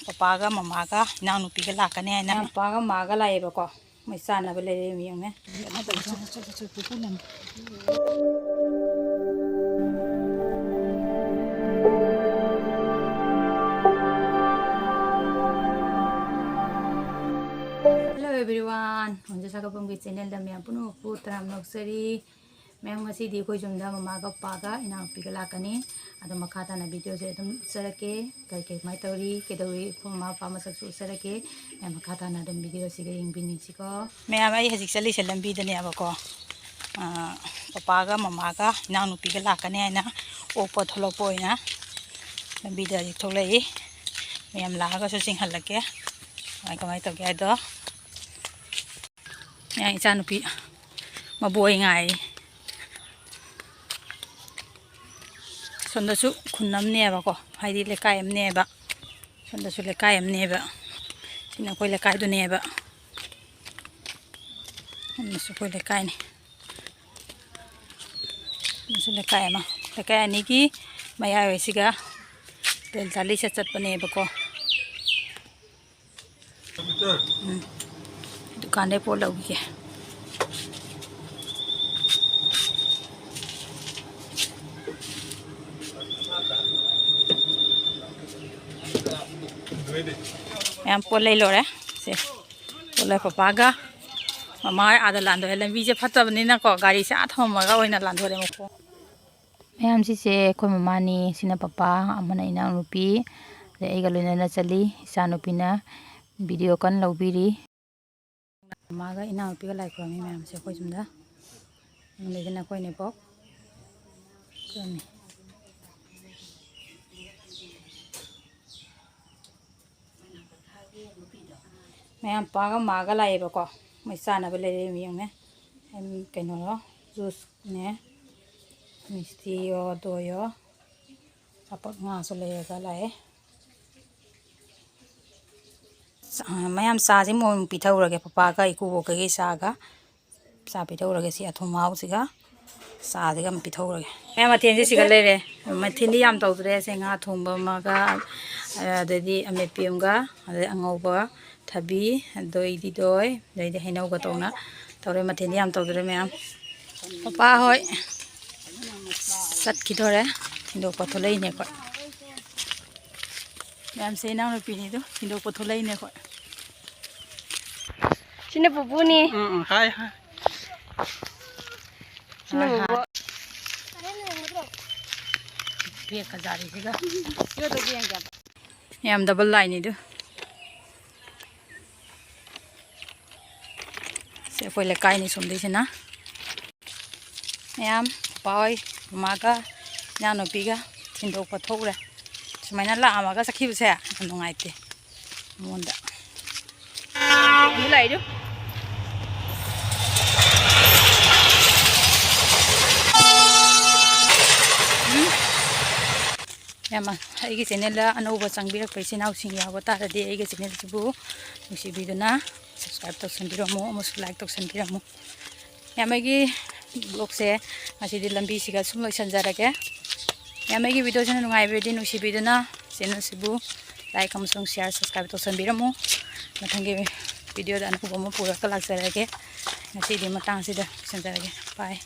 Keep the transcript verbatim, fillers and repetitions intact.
ꯄꯄꯥꯒ ꯃꯃꯥꯒ ꯏꯅꯥꯎꯅꯨꯄꯤꯒ ꯂꯥꯛꯀꯅꯤ ꯍꯥꯏꯅ꯫ ꯄꯄꯥꯒ ꯃꯃꯥꯒ ꯂꯥꯛꯑꯦꯕꯀꯣ, ꯃꯣꯏ ꯆꯥꯅꯕ ꯂꯩꯔꯛꯏ ꯌꯦꯡꯉꯨꯅꯦ꯫ Hello everyone, ꯍꯣꯟꯖ ꯁꯥꯒꯠꯐꯝꯒꯤ channelꯗ ꯃꯌꯥꯝ ꯄꯨꯝꯅꯃꯛꯄꯨ ꯇꯔꯥꯝꯅ ꯑꯣꯛꯆꯔꯤ꯫ ꯃꯌꯥꯝ, ꯉꯁꯤꯗꯤ ꯑꯩꯈꯣꯏ ꯌꯨꯝꯗ ꯃꯃꯥꯒ ꯄꯄꯥꯒ ꯏꯅꯥꯎꯅꯨꯄꯤꯒ ꯂꯥꯛꯀꯅꯤ꯫ ꯑꯗꯣ ꯃꯈꯥ ꯇꯥꯅ videoꯁꯦ ꯑꯗꯨꯝ ꯎꯠꯆꯔꯛꯀꯦ꯫ ꯀꯔꯤ ꯀꯔꯤ, ꯀꯃꯥꯏꯅ ꯇꯧꯔꯤ, ꯀꯩꯗꯧꯔꯤ, ꯑꯩꯈꯣꯏ ꯃꯃꯥ ꯄꯄꯥ ꯃꯁꯛꯁꯨ ꯎꯠꯆꯔꯛꯀꯦ꯫ ꯃꯌꯥꯝ, ꯃꯈꯥ ꯇꯥꯅ ꯑꯗꯨꯝ videoꯁꯤꯒ ꯌꯦꯡꯕꯤꯅꯤꯡꯁꯤꯀꯣ꯫ ꯃꯌꯥꯝ, ꯑꯩ ꯍꯧꯖꯤꯛ ꯆꯠꯂꯤꯁꯦ ꯂꯝꯕꯤꯗꯅꯦꯕꯀꯣ꯫ ꯑꯥ, ꯄꯄꯥꯒ ꯃꯃꯥꯒ ꯏꯅꯥꯎꯅꯨꯄꯤꯒ ꯂꯥꯛꯀꯅꯤ ꯍꯥꯏꯅ ꯑꯣꯛꯄ ꯊꯣꯛꯂꯛꯄ ꯑꯣꯏꯅ ꯂꯝꯕꯤꯗ ꯍꯧꯖꯤꯛ ꯊꯣꯛꯂꯛꯏ꯫ ꯃꯌꯥꯝ ꯂꯥꯛꯑꯒꯁꯨ ꯆꯤꯡꯍꯜꯂꯛꯀꯦ꯫ ꯀꯃꯥꯏ, ꯀꯃꯥꯏꯅ ꯇꯧꯒꯦ ꯍꯥꯏꯗꯣ꯫ ꯃꯌꯥꯝ, ꯏꯆꯥꯅꯨꯄꯤ ꯃꯕꯣꯏ ꯉꯥꯏ꯫ ꯁꯣꯝꯗꯁꯨ ꯈꯨꯟ ꯑꯃꯅꯦꯕꯀꯣ, ꯍꯥꯏꯗꯤ ꯂꯩꯀꯥꯏ ꯑꯃꯅꯦꯕ꯫ ꯁꯣꯝꯗꯁꯨ ꯂꯩꯀꯥꯏ ꯑꯃꯅꯦꯕ꯫ ꯁꯤꯅ ꯑꯩꯈꯣꯏ ꯂꯩꯀꯥꯏꯗꯨꯅꯦꯕ꯫ ꯁꯣꯝꯗꯁꯨ ꯑꯩꯈꯣꯏ ꯂꯩꯀꯥꯏꯅꯤ꯫ ꯁꯣꯝꯗꯁꯨ ꯂꯩꯀꯥꯏ ꯑꯃ꯫ ꯂꯩꯀꯥꯏ ꯑꯅꯤꯒꯤ ꯃꯌꯥꯏ ꯑꯣꯏꯁꯤꯒ ꯇꯦꯜ ꯆꯥꯂꯤꯁ ꯆꯠꯄꯅꯦꯕꯀꯣ꯫ ꯎꯝ꯫ ꯗꯨꯀꯥꯟꯗꯩ ꯄꯣꯠ ꯂꯧꯈꯤꯒꯦ꯫ ꯃꯌꯥꯝ ꯄꯣꯠ ꯂꯩ ꯂꯣꯏꯔꯦ꯫ ꯁꯦ, ꯄꯣꯠ ꯂꯩ ꯄꯄꯥꯒ ꯃꯃꯥ ꯑꯥꯗ ꯂꯥꯟꯗꯣꯔꯦ꯫ ꯂꯝꯕꯤꯁꯦ ꯐꯠꯇꯕꯅꯤꯅꯀꯣ, ꯒꯥꯔꯤꯁꯦ ꯑꯥ ꯊꯝꯃꯝꯃꯒ ꯑꯣꯏꯅ ꯂꯥꯟꯗꯣꯔꯦ ꯃꯈꯣꯡ꯫ ꯃꯌꯥꯝ, ꯁꯤꯁꯦ ꯑꯩꯈꯣꯏ ꯃꯃꯥꯅꯤ, ꯁꯤꯅ ꯄꯄꯥ, ꯑꯃꯅ ꯏꯅꯥꯎꯅꯨꯄꯤ, ꯑꯗꯩ ꯑꯩꯒ ꯂꯣꯏꯅꯅ ꯆꯠꯂꯤ꯫ ꯏꯆꯥꯅꯨꯄꯤꯅ video ꯀꯟꯅ ꯂꯧꯕꯤꯔꯤ꯫ ꯃꯃꯥꯒ ꯏꯅꯥꯎꯅꯨꯄꯤꯒ ꯂꯥꯏ ꯈꯨꯔꯨꯝꯃꯤ ꯃꯌꯥꯝꯁꯦ ꯑꯩꯈꯣꯏ ꯌꯨꯝꯗ꯫ ꯑꯗꯩꯗꯅ ꯑꯩꯈꯣꯏ ꯅꯦꯕꯣꯛ ꯈꯨꯔꯨꯝꯃꯤ꯫ ꯃꯌꯥꯝ, ꯄꯥꯒ ꯃꯥꯒ ꯂꯥꯛꯑꯦꯕꯀꯣ꯫ ꯃꯣꯏ ꯆꯥꯅꯕ ꯂꯩꯔꯛꯏ ꯌꯦꯡꯉꯨꯅꯦ꯫ ꯎꯝ, ꯀꯩꯅꯣꯔꯣ, juiceꯅꯦ, ꯃꯤꯁꯇꯤꯌꯣ, ꯗꯣꯌꯣ, ꯑꯆꯥꯄꯣꯠ ꯉꯥꯁꯨ ꯂꯩꯔꯒ ꯂꯥꯛꯑꯦ꯫ ꯆꯥ-, ꯃꯌꯥꯝ, ꯆꯥꯁꯦ ꯃꯣꯏ ꯄꯤꯊꯧꯔꯒꯦ, ꯄꯄꯥꯒ ꯏꯀꯨꯕꯣꯛꯀꯒꯤ ꯆꯥꯒ꯫ ꯆꯥ ꯄꯤꯊꯧꯔꯒꯦ ꯁꯤ ꯑꯊꯨꯝ ꯑꯍꯥꯎꯁꯤꯒ꯫ ꯆꯥꯗꯒ ꯑꯃ ꯄꯤꯊꯣꯛꯈ꯭ꯔꯒꯦ꯫ ꯃꯌꯥꯝ ꯃꯊꯦꯜꯁꯦ ꯁꯤꯒ ꯂꯩꯔꯦ꯫ ꯃꯊꯦꯜꯗꯤ ꯌꯥꯝ ꯇꯧꯗ꯭ꯔꯦ꯫ ꯁꯦ ꯉꯥ ꯊꯣꯡꯕ ꯑꯃꯒ, ꯑꯗꯩꯗꯤ ꯑꯃꯦꯠꯄꯤ ꯑꯃꯒ, ꯑꯗꯩ ꯑꯉꯧꯕ, ꯊꯕꯤ, ꯗꯣꯏꯗꯤ ꯗꯣꯏ, ꯑꯗꯩꯗꯤ ꯍꯩꯅꯧꯒ ꯇꯧꯅ ꯇꯧꯔꯦ꯫ ꯃꯊꯦꯜꯗꯤ ꯌꯥꯝ ꯇꯧꯗ꯭ꯔꯦ ꯃꯌꯥꯝ꯫ ꯄꯄꯥ ꯍꯣꯏ ꯆꯠꯈꯤꯗꯣꯔꯦ꯫ ꯊꯤꯟꯗꯣꯛꯄ ꯊꯣꯛꯂꯛꯏꯅꯦ ꯑꯩꯈꯣꯏ꯫ ꯃꯌꯥꯝꯁꯦ ꯏꯅꯥꯎꯅꯨꯄꯤꯅꯤꯗꯣ, ꯊꯤꯟꯗꯣꯛꯄ ꯊꯣꯛꯂꯛꯏꯅꯦ ꯑꯩꯈꯣꯏ꯫ ꯁꯤꯅ ꯄꯨꯄꯨꯅꯤ꯫ ꯎꯝ, ꯎꯝ, ꯍꯥꯏ, ꯍꯥꯏ꯫ ꯁꯤꯅ ꯍꯥꯏ, ꯍꯥꯏ꯫ ꯕꯣꯕꯣꯛ꯫ ꯕꯦꯒꯀ ꯖꯥꯔꯤꯁꯤꯒ꯫ ꯌꯥꯝ ꯗꯕꯜ ꯂꯥꯏꯟꯅꯤꯗꯨ꯫ ꯁꯤ ꯑꯩꯈꯣꯏ ꯂꯩꯀꯥꯏꯅꯤ ꯁꯣꯝꯗꯩꯁꯤꯅ꯫ ꯃꯌꯥꯝ ꯄꯥꯍꯣꯏ, ꯃꯃꯥꯒ ꯏꯅꯥꯎꯅꯨꯄꯤꯒ ꯊꯤꯟꯗꯣꯛꯄ ꯊꯣꯛꯎꯔꯦ꯫ ꯁꯨꯃꯥꯏꯅ ꯂꯥꯛꯑꯝꯃꯒ ꯆꯠꯈꯤꯕꯁꯦ ꯌꯥꯝ ꯅꯨꯡꯉꯥꯏꯇꯦ ꯃꯉꯣꯟꯗ꯫ ꯑꯃꯨꯛ ꯂꯥꯛꯏꯗꯨ꯫ ꯎꯝ꯫ ꯌꯥꯝ ꯑꯩꯒꯤ ꯆꯦꯅꯦꯜꯗ ꯑꯅꯧꯕ ꯆꯪꯕꯤꯔꯛꯄ ꯏꯆꯤꯟ ꯏꯅꯥꯎꯁꯤꯡ ꯌꯥꯎꯕ ꯇꯥꯔꯗꯤ ꯑꯩꯒꯤ ꯆꯦꯅꯦꯜꯁꯤꯕꯨ ꯅꯨꯡꯁꯤꯕꯤꯗꯨꯅ subscribe ꯇꯧꯁꯟꯕꯤꯔꯝꯃꯨ ꯑꯃꯁꯨꯡ like ꯇꯧꯁꯟꯕꯤꯔꯝꯃꯨ꯫ ꯌꯥꯝ ꯑꯩꯒꯤ vlogꯁꯦ ꯉꯁꯤꯗꯤ ꯂꯝꯕꯤꯁꯤꯒ ꯁꯨꯝ ꯂꯣꯏꯁꯤꯟꯖꯔꯒꯦ꯫ ꯌꯥꯝ ꯑꯩꯒꯤ videoꯁꯤꯅ ꯅꯨꯡꯉꯥꯏꯕꯤꯔꯗꯤ ꯅꯨꯡꯁꯤꯕꯤꯗꯨꯅ ꯆꯦꯅꯦꯜꯁꯤꯕꯨ like ꯑꯃꯁꯨꯡ share subscribe ꯇꯧꯁꯟꯕꯤꯔꯝꯃꯨ꯫ ꯃꯊꯪꯒꯤ videoꯗ ꯑꯅꯧꯕ ꯑꯃ ꯄꯨꯔꯒ ꯂꯥꯛꯆꯔꯒꯦ꯫ ꯉꯁꯤꯗꯤ ꯃꯇꯥꯡ ꯑꯁꯤꯗ ꯂꯣꯏꯁꯤꯟꯖꯔꯒꯦ꯫ Bye꯫